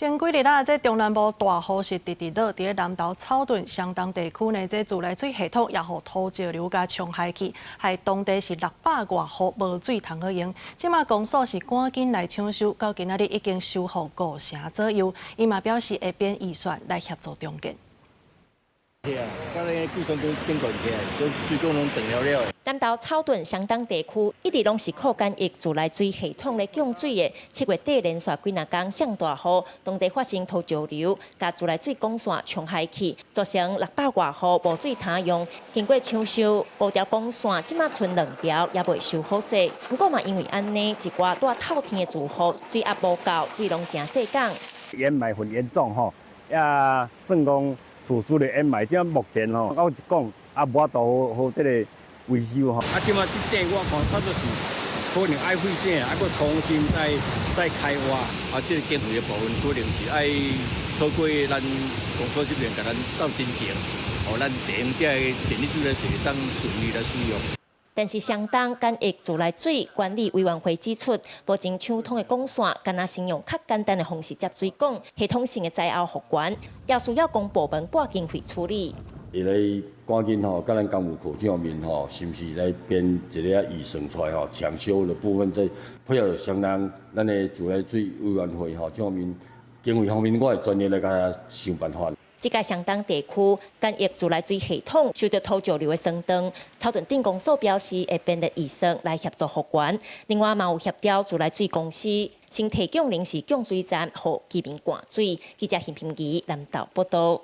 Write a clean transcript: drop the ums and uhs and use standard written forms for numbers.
前幾日啊，這中南部大雨是直直落，佇咧南投草屯雙重地區呢，這自來水系統也予土石流共沖害去，害當地是600外戶無水通好用。這馬公所是趕緊來搶修，到今仔日已經修復五成左右。伊嘛表示會編預算來協助重建。對啊，剛才規陣都經過起來，都水管攏斷了了。南投草屯雙重地區一直攏是靠簡易自來水系統來供水的。7月底連續幾若工上大雨，當地發生土石流，共自來水管線沖害去，造成600外戶無水通用。經過搶修，五條管線這馬賰兩條猶未修好勢。毋過嘛，因為按呢，一寡蹛透天的住戶水壓無夠，水攏誠細港。掩埋很嚴重吼，也算講土石的掩埋，這目前吼，我一講啊，無法度好好這個維修吼。啊，這馬這井我看差不多是可能愛廢井，啊，閣重新再開挖。啊，這個經費的部分可能是愛透過咱公所這邊共咱鬥真情，予咱電這個電力自來水當順利來使用。但是，雙重簡易自來水管理委員會指出，目前搶通的管線，敢若先用較簡單的方式接水管，系統性的災後復原，也需要公部門撥經費處理。會來趕緊吼，佮咱工務課上面吼，是毋是來編一個預算出來吼，搶修的部分再配合雙重咱的自來水委員會吼，上面經費方面，我會專業來共伊想辦法。這個雙重地區簡易自來水系統受到土石流的損斷，草屯鎮公所表示會編列預算來協助復原。另外，嘛有協調自來水公司先提供臨時供水站，予居民灌水。記者陳品儀南投報道。